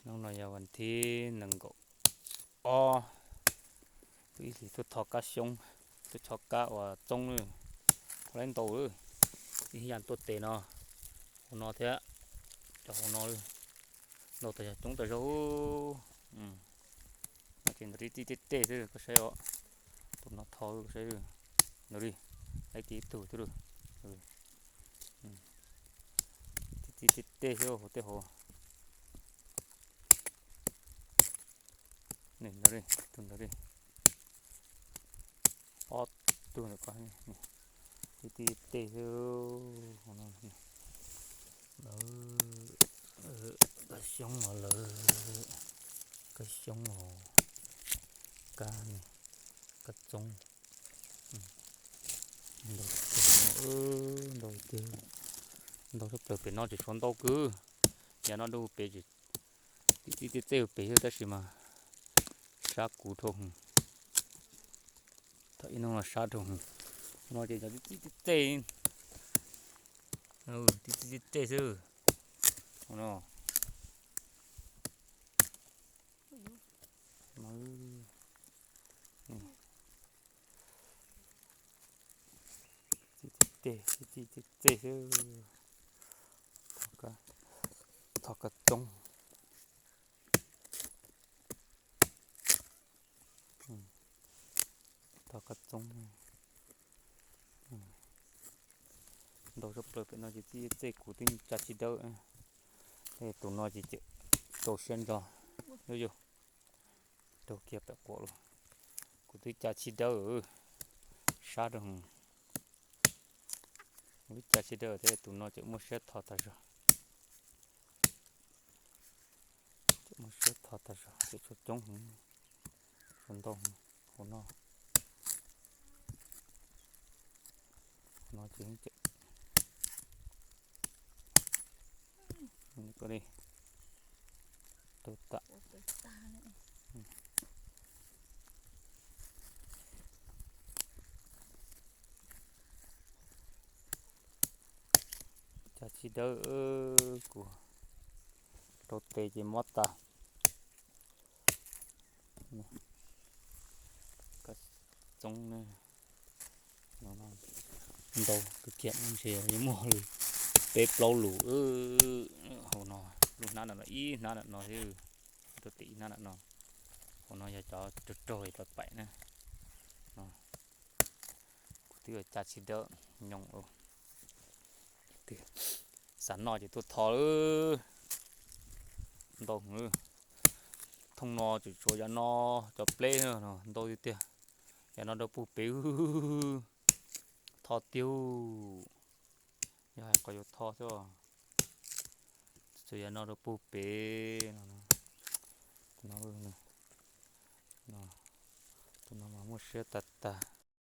Hnub no yog vas thib nees nkaum ob, ib hlis tuaj tho kab xyoob, tuaj tho kab uas txoob lawm, tho lawm ntau lawm, ib yam tuaj tes no, hauv no thiab, cov hauv no, ntau tas yog coob tas zog. No ces ntawd tib txij tej tej xwb koj saib os, tus no tho koj saib, ntawd li, ib tug twb, tib txij tej tej xwb hauv tej hauv. Tus ntawd li, ob tug ntawm ko, tib txij tej xwb. Kab xyoob los lawm, kab xyoob os, kab, kab txoob, ntau tiag, ntau tiag, ntau tshaj plaws. Pem no tseem tshuav ntau kawg, yav no dua pem, tib txij tej tej pem xwb tab sis mas sab kuv dhau heev. Thaum ib hnub no sab dhau heev, no ces cov tib txij tej tej, tib txij tej tej xwb. Tib txij tej, tib txij tej tej xwb. Tho kab txoob, tho kab txoob, ntau tshaj plaws. Pem no ces txij tej kuv twb tsa tsis dawb, tus no ces tseem rau siab ntso, yog yus rau kiag pem quav los, kuv twb tsa tsis dawb, sab rau heev. Kuv twb tsa tsis dawb thiab, tus no tseem muaj siab tho tas zog. Tseem muaj siab tho tas zog, tseem tshuav coob heev, tshuav ntau heev. Hauv no, hauv no ces li, rau tam. Cas tsis dawb, kuv rau tes ces mob tas. Kab txoob ntau kawg kiag, ntshe yuav muaj li peb plaub lus. Hauv no, lub hnab no ib hnab no thiab, rau tim ib hnab no. Hauv no yog cov raug raug cov paim na. Kuv twb yuav cas tsis dawb nyoos. Xav noj ces tuaj tho lawm. Ntau heev. Thooj no tseem tshuav yav no cov pleb no ntau tiag tiag. Yav no rau puag pem, tho tiag. Yog hais qhov yuav tho xwb, tsuas yav no rau puag pem no. Tus no mas muaj siab tag tag.